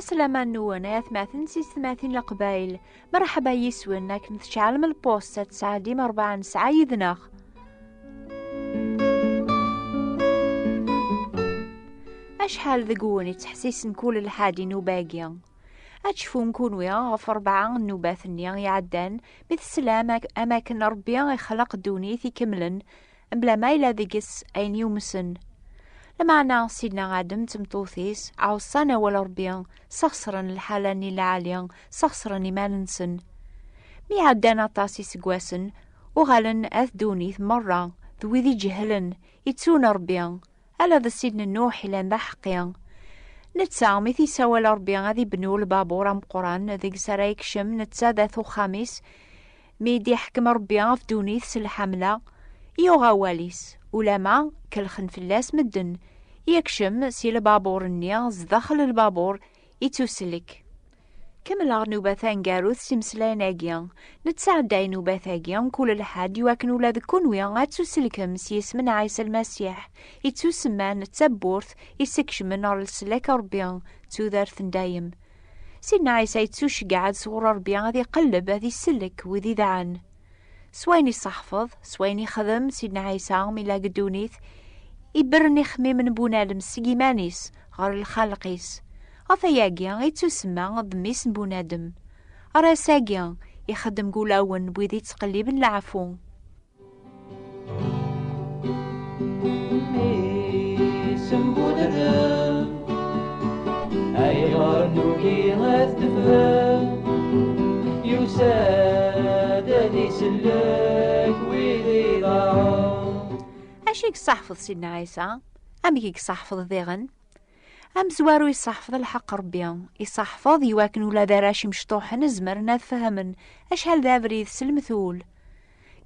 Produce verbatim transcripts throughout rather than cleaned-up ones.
Slama-nwen ay atmaten s yessetmatin n Leqbayel. Merḥba yis-wen akken tceɛlem lpust ad tesɛeddim rebɛa n ssaɛa yid-neɣ. Acḥal deg-wen ittḥessisen kul lḥad i nnuba-agi? Ad tecfum kunwi ɣef rebɛa n nnubat-nni iɛeddan mi teslam am akken Ṛebbi ixleq ddunit ikemlen mebla ma yella deg-s ayen yumsen. Lameɛna Sidna Adem d tmeṭṭut-is ɛuṣan awal Ṛebbi, sxeṣren lḥala-nni lɛali, sxeṣren iman-nsen. Mi ɛeddan aṭas iseggasen, uɣalen at ddunit merra d wid iǧehlen, ittun Ṛebbi, ala d Sidna Nuḥ ilan d aḥeqqi. Netta mi t-isawal Ṛebbi ad ibnu lbabur ameqqran deg-s ara yekcem netta d at uxxam-is, mi d-iḥkem Ṛebbi ɣef ddunit s lḥamla, yuɣ awal-is, ulama kelxen fell-as medden, yekcem si lbabur-nni zdaxel lbabur, ittuslek. Kemmleɣ nnuba taneggarut s imeslayen-agi. Nettɛedday nnubat-agi mkul lḥedd iwakken ula d kunwi ad tuslkem s yisem n Ɛisa Lmasiḥ, ittusemman d tawwurt isekcmen ɣer leslak n Ṛebbi d tudert n dayem. Sidna Ɛisa yettuceggeɛ-d sɣur Ṛebbi ad iqelleb ad isellek wid idɛan. S wayen iseḥfeḍ, s wayen ixdem Sidna Ɛisa mi yella deg ddunit, ibren ixemmimen n bunadem seg iman-is ɣer lxalq-is. Ɣef ayagi i yettusemma d mmi-s n bunadem. Ɣer ass-agi, ixeddem deg ulawen n wid yettqelliben leɛfu. Isem bunadem, ayɣer nugi ad t-nefhem? Yusa-d ad isellek wid iḍaɛen. Acu i yesseḥfeḍ Sidna Ɛisa? Amek i yesseḥfeḍ diɣen? Amezwaru yesseḥfeḍ lḥeqq Ṛebbi, yesseḥfeḍ iwakken ula d arrac imecṭuḥen zemren ad fehmen acḥal d abrid s lemtul.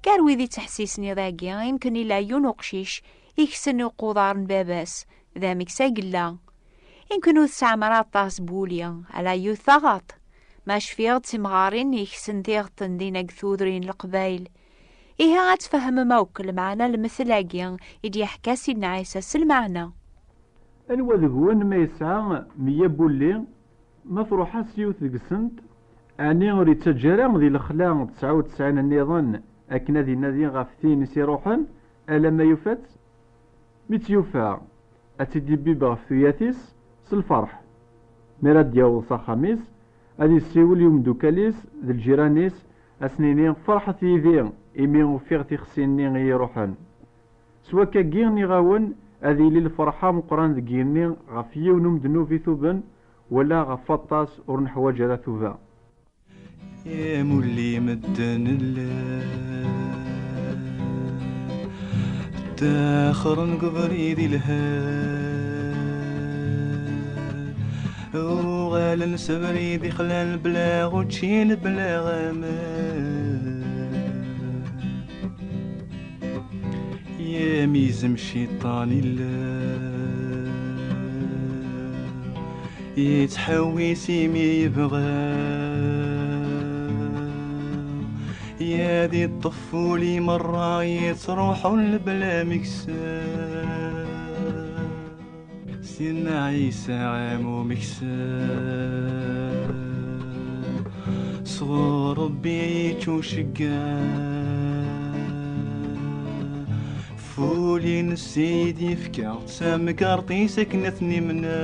Gar wid ittḥessisen iḍ-agi, imken ila yiwen uqcic iksen uquḍar n baba-s, d ameksa yella. Imken ur tesɛam ara aṭas n wuli, ala yiwet taɣaṭ. Ma cfiɣ d timɣarin iksen tiɣeṭṭen dinna deg tudrin n Leqbayel. Ihi ad tfehmem akk lmeɛna n lemtel-agi i d-yeḥka Sidna Ɛisa s lmeɛna. Anwa deg-wen ma yesɛa meyya n wulli, ma truḥ-as yiwet deg-sent, ɛni ur yettaǧǧa ara di lexla tesɛa u tesɛin nniḍen akken ad inadi ɣef tin i s-iruḥen, alamma yufa-tt? Mi tt-yufa, ad tt-id-ibibb ɣef tuyat-is s lferḥ. Mi ara d-yaweḍ s axxam-is, ad yessiwel i umeddukkal-is d lǧiran-is, ad sen-yini: "Ferḥet yid-i, imi ufiɣ tixsi-nni i yi-iruḥen." S wakkagi, nniɣ-awen, ad yili lferḥ ameqqran deg yigenni ɣef yiwen umednub ituben, wala ɣef waṭas ur neḥwaǧ ara tuba. Yamulli medden llan ttaxren deg ubrid ilhan, uɣalen s abrid ixlan bla učči bla aman. Yamizem ciṭan illa yettḥewwis imi yebɣa, yad iṭṭef uli merra yettruḥun lebla meksa. Sidna Ɛisa am umeksa, sɣur Ṛebbi yettuceggeɛ, f ul-ines i d-yefka d tamgerṭ-is akken ad ten-imneɛ.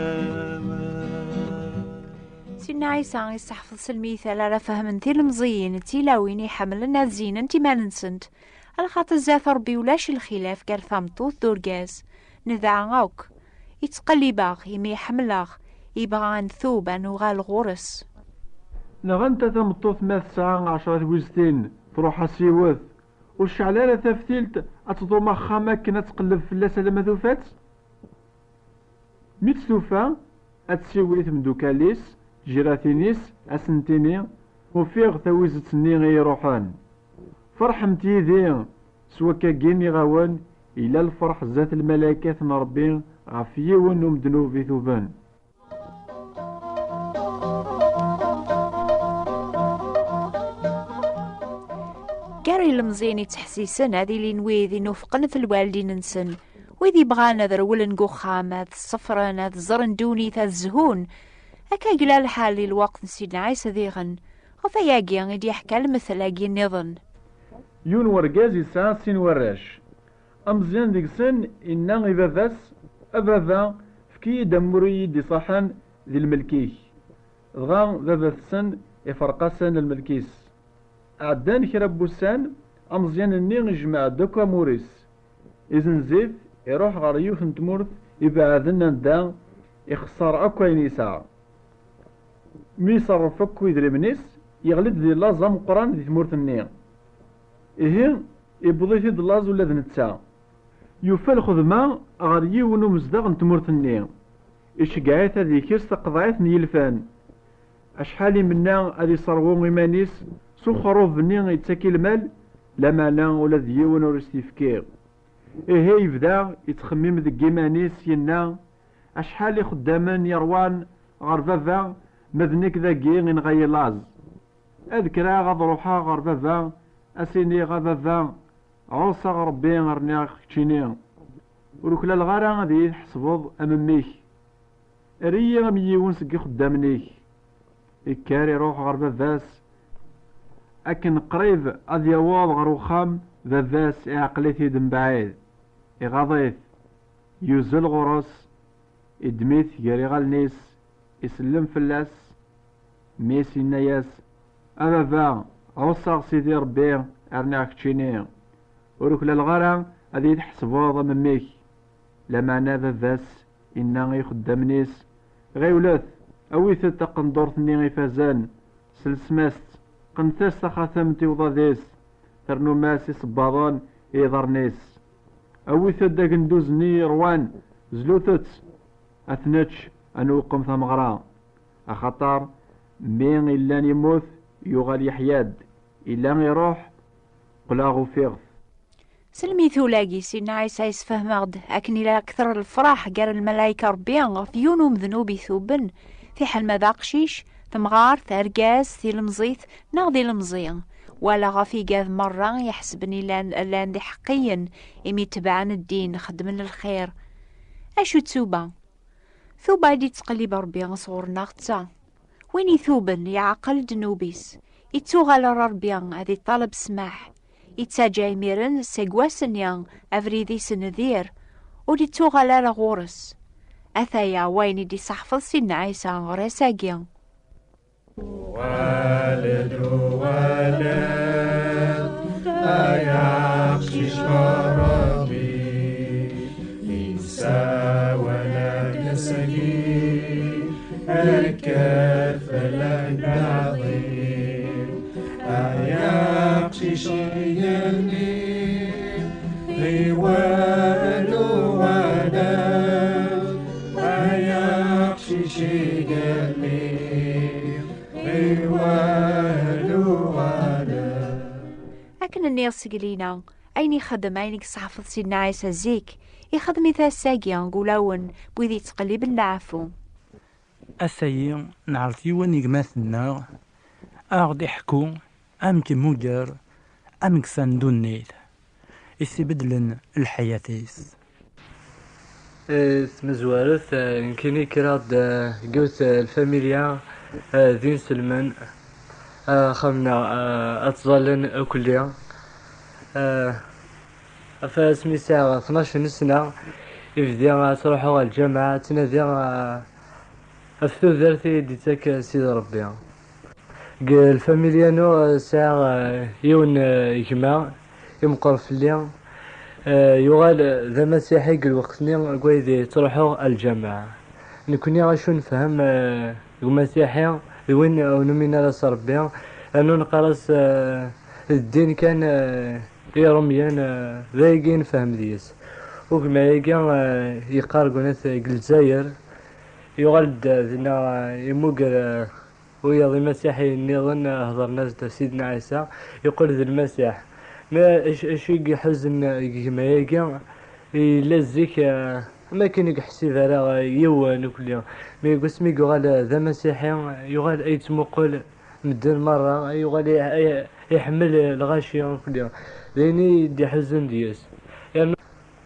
Sidna Ɛisa yesseḥfeḍ s lmital ara fehmen tilemẓiyin d tilawin iḥemmlen ad zinent iman-nsent. Lxaṭer zdat Ṛebbi ulac lxilaf gar tameṭṭut d urgaz. Nedɛa akk. Yettqellib-aɣ imi iḥemmel-aɣ, yebɣa ad ntub, ad nuɣal ɣur-s. Neɣ anta tameṭṭut ma tesɛa ɛecra twiztin, truḥ-as yiwet, ur tecɛel ara taftilt ad tḍum axxam akken ad tqelleb fell-as alamma tufa-tt? Mi tt-tufa, ad tessiwel i temdukal-is, tjiratin-is, ad sen-tini: "Ufiɣ tawizet-nni i iruḥen. Ferḥemt yid-i." S wakkagi, nniɣ-awen, yella lferḥ zdat lmalaykat n Ṛebbi ɣef yiwen n umednub ituben. Gar ilemẓiyen ittḥessisen ad ilin wid inufqen f lwaldin-nsen, wid yebɣan ad rewlen deg uxxam, ad ṣeffren, ad ẓren ddunit, ad zhun. Akka yella lḥal i lweqt n Sidna Ɛisa diɣen. Ɣef ayagi i d-yeḥka lemtel-agi nniḍen. Yiwen wergaz yesɛa sin warrac. Ameẓyan deg-sen inna i baba-s: "A baba, efk-iyi-d amur i yi-d-iṣaḥen di lmelk-ik." Dɣa baba-tsen iferq-asen lmelk-is. Ɛeddan kra n wussan, ameẓyan-nni ijmeɛ-d akk amur-is. Izenz-it, iruḥ ɣer yiwet n tmurt ibeɛden anda ixeṣṣer akk ayen yesɛa. Mi iṣerref akk idrimen-is, yeɣli-d di laẓ ameqqran di tmurt-nni. Ihi, iwweḍ-it-id laẓ ula d netta. Yufa lxedma ɣer yiwen umezdaɣ n tmurt-nni. Iceggeɛ-it ad yekres taqeḍɛit n yilfan. Acḥal i menna ad iṣerwu iman-is s uxerrub-nni yettak i lmal, lameɛna ula d yiwen ur as-t-yefki. Ihi yebda yettxemmim deg yiman-is, yenna: "Acḥal ixeddamen yerwan ɣer baba, ma d nekk dagi inɣa-yi laẓ. Ad kkreɣ ad ruḥeɣ ɣer baba, ad s-iniɣ: a baba, ɛuṣaɣ Rebbi, rniɣ keččini. Ur uklaleɣ ara ad iyi-tḥesbeḍ am mmi-k. Err-iyi am yiwen seg ixeddamen-ik." Ikker iruḥ ɣer baba-s. Akken qrib ad yaweḍ ɣer uxxam, baba-s iɛqel-it-id mebɛid. Iɣaḍ-it. Yuzzel ɣur-s, iddem-it gar iɣallen-is, isellem fell-as. Mmi-s yenna-yas: "A baba, ɛuṣaɣ Sidi Rebbi, rniɣ keččini. Ur uklaleɣ ara ad iyi-tḥesbeḍ am mmi-k." Lameɛna baba-s inna i ixeddamen-is: "Ɣiwlet, awit-d taqendurt-nni ifazen, selsem-as-tt, qqnet-as taxatemt i uḍad-is, ternum-as isebbaḍen i yiḍarren-is. Awit-d agenduz-nni yerwan, zlut-t, ad t-nečč, ad nweqqem tameɣra. Axaṭer mmi illan yemmut, yuɣal yeḥya-d, illa iruḥ, qqleɣ ufiɣ-t." S lmitulagi, Sidna Ɛisa yessefhem-aɣ-d akken ila akter lefraḥ gar lmalayka Rebbi ɣef yiwen umednub ituben, fiḥel ma d aqcic, temɣart, argaz, tilemẓit neɣ d ilemẓi, wala ɣef igad merra iḥesben ilan llan d iḥeqqiyen, imi tebɛen ddin, xeddmen lxir. Acu d tuba? Tuba i d-ittqellib Rebbi sɣur-neɣ d ta. Win ituben, yeɛqel ddnub-is, ittuɣal ar Rebbi ad iṭaleb ssmaḥ, ittaǧǧa imiren seg wass-nni abrid-is n dir, ur d-ittuɣal ara ɣur-s. Ataya wayen i d-iseḥfeḍ Sidna Ɛisa ɣer ass-agi. Uɣal-d, uɣal-d, ay aqcic n Ṛebbi, yessawal-ak ass-agi, kkret fell-ak d aɛḍil. Ay aqcic igenni, ɣiwel uɣal-d, ay aqcic igenni. Akken nniɣ seg lina, ayen ixeddem, ayen i yesseḥfeḍ Sidna Ɛisa zik, ixeddem-it ass-agi deg ulawen n wid yettqelliben leɛfu. Ass-ayi, neɛreḍ yiwen n gma-tneɣ a ɣ-d-iḥku amek imuger ameksa n ddunit i s-ibeddlen lḥayat-is. Eh, tamezwarut, eh, nekkini kkreɣ-d, eh, deg yiwet, eh, lfamilya, eh, d inselmen, eh, axxam-nneɣ, eh, ad ttẓallen akkelli. Eh, ɣef asmi sɛiɣ tnac n sna, i bdiɣ ad ttruḥuɣ ɣer lǧameɛ, ad ttnadiɣ, eh, ɣef tudert i d-ittak Sidi Rebbi. Deg lfamilya-nu, eh, sɛiɣ, eh, yiwen, eh, gma imeqqer fell-i. Eh, yuɣal, eh, d amasiḥi deg lweqt-nni deg wayd i ttruḥuɣ ɣer lǧameɛ. Nekkni acu nefhem, eh, deg umasiḥi d win ur numin ara s Rebbi, rnu neqqar-as, eh, d ddin kan, eh, i Irumyen, eh, d ayagi i nefhem deg-s. U gma-agi, eh, yeqqar deg unat deg Lezzayer, yuɣal-d, eh, dinna, eh, imuger, eh, wiyaḍ imasiḥiyen nniḍen, eh, hedren-as-d ɣef Sidna Ɛisa, yeqqel d Lmasiḥ. Ma ac-, acu i iḥuzen deg gma-agi? Yella zik, eh, am akken ur yeḥsib ara, eh, yiwen ukli. Mi deg wasmi i yuɣal, eh, d amasiḥi, yuɣal ay yettmuqul medden merra, yuɣal i-, i-, iḥemmel lɣaci akk-nni. D ayen i d-iḥuzzun deg-s. Yerna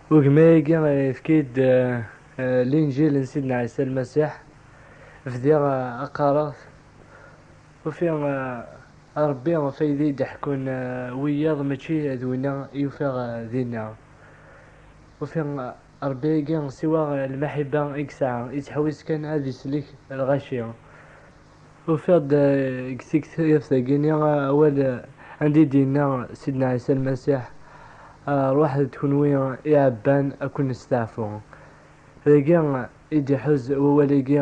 ugma-agi, eh, yefka-d, eh, eh, Linǧil n Sidna Ɛisa Lmasiḥ. Bdiɣ, eh, qqareɣ-t. Ufiɣ, eh, Ṛebbi ɣef ay d-ḥekkun, eh, wiyaḍ, mačči d winna i ufiɣ, eh, dinna. Ufiɣ, eh, Ṛebbi-agi siwa, eh, lmaḥibba i yesɛa, yettḥewwis kan ad islek lɣaci. Ufiɣ-d, eh, deg tektabt-agi-nni, eh, awal, eh, anda i d-yenna Sidna Ɛisa Lmasiḥ, eh, "Ṛwaḥet-d kunwi iɛebban, ad ken-nesteɛfu." Dagi i d-iḥuz wawal-agi,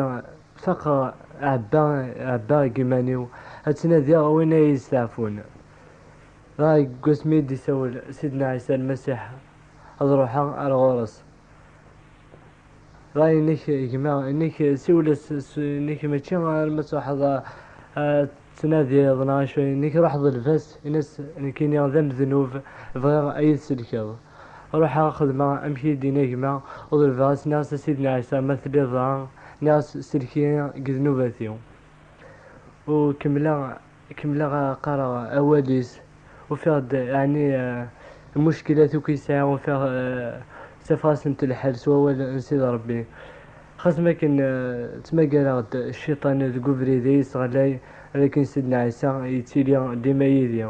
faqeɣ ɛebba, ɛebba deg iman-iw, ad ttnadiɣ win ay yi-yesteɛfun. Dɣa deg wasmi i d-isawel Sidna Ɛisa Lmasiḥ, ad ruḥeɣ ar ɣur-s. Dɣa yenna-k gma, yenna-k siwel-as, s-, yenna-k mačči arma truḥeḍ a, a ttnadiḍ neɣ acu, yenna-k ruḥ ḍleb-as, in-as nekkini d amednub, bɣiɣ ad yi-tselkeḍ. Ruḥeɣ xedmeɣ amek i d-yenna gma, u ḍelbeɣ-as, nniɣ-as a Sidna Ɛisa ma telliḍ dɣa, nniɣ-as sellek-iyi deg ddnubat-iw. U kemmleɣ, kemmleɣ qqareɣ awal-is. Ufiɣ-d, ɛni, eh, lmuckilat akk i sɛiɣ, ufiɣ, eh, ttafeɣ-asent lḥal s wawal n Sidi Ṛebbi. Xas ma akken, eh, ttmagareɣ-d cciṭan deg ubrid ay yesseɣlay, lakin Sidna Ɛisa yettili dima yid-i.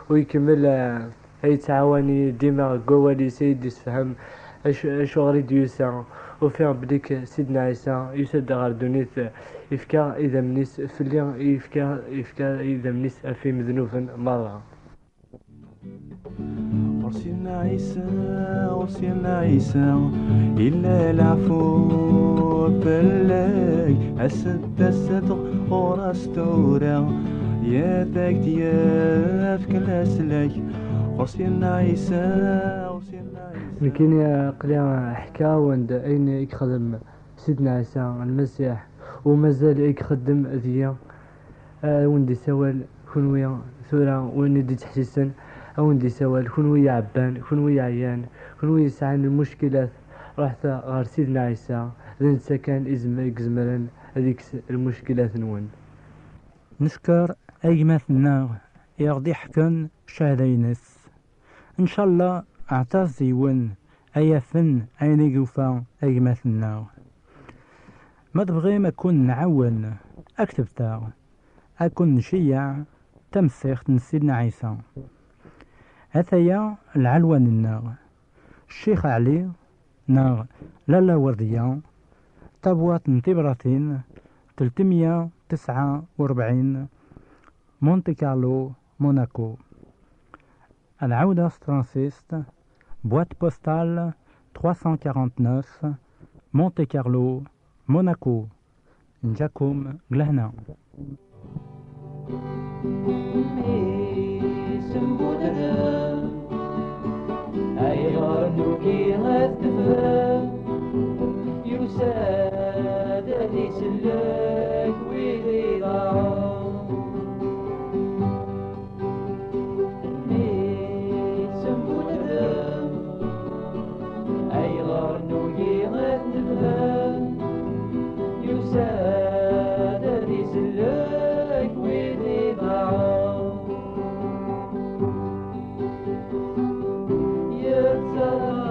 U ikemmel, eh, ay yettɛawan-iyi dima deg wawal-is, ay d-yessefhem acu, acuɣer i d-yusa. Ufiɣ belli Sidna Ɛisa yusa-d ɣer ddunit, yefka idammen-is fell-i, yefka, yefka idammen-is ɣef imednuben merra. Ɣur Sidna Ɛisa, ɣur Sidna Ɛisa, illa leɛfu fell-ak, as-d, as-d ɣur-s tura, ad ak-d-yefk leslak. Ɣur Sidna Ɛisa, ɣur Sidna Ɛisa. Nekkini aql-i ḥkiɣ-awen-d ayen i yexdem Sidna Ɛisa Lmasiḥ, u mazal i ixeddem deg-i. Ad awen-d-isawal kunwi tura, win i d-ittḥessisen, ad awen-d-isawal kunwi iɛebban, kunwi yeɛyan, kunwi yesɛan lmuckilat, ruḥet ɣer Sidna Ɛisa, d netta kan i zem-, i izemren ad ikkes lmuckilat-nwen. Neckeṛ aytma-tneɣ i aɣ-d-iḥekken ccahda-ines. Ncallah aɛṭas d yiwen ay yafen ayen i yufa aytma-tneɣ. Ma tebɣim ad ken-nɛawen, aktebet-aɣ, ad ken-nceyyeɛ tamsirt n Sidna Ɛisa. Ataya lɛelwan-nneɣ: Ccix Ɛli neɣ Lalla Werdiya, tabwaṭ n tibratin, tlettmeyya tesɛa u rebɛin, Monte Carlo, Monaco. Ad ɛawdeɣ s tefransist: boîte postale trois cent quarante-neuf, Monte Carlo, Monaco. Nǧakum g lehna. Ayɣer nugi ad tefhem, yusa-d ad isellek wid iḍaɛen. Mmi-s n budem, ayɣer nugi ad nefhem, yusa-d ad isellek wid iḍaɛen. Yettaḍ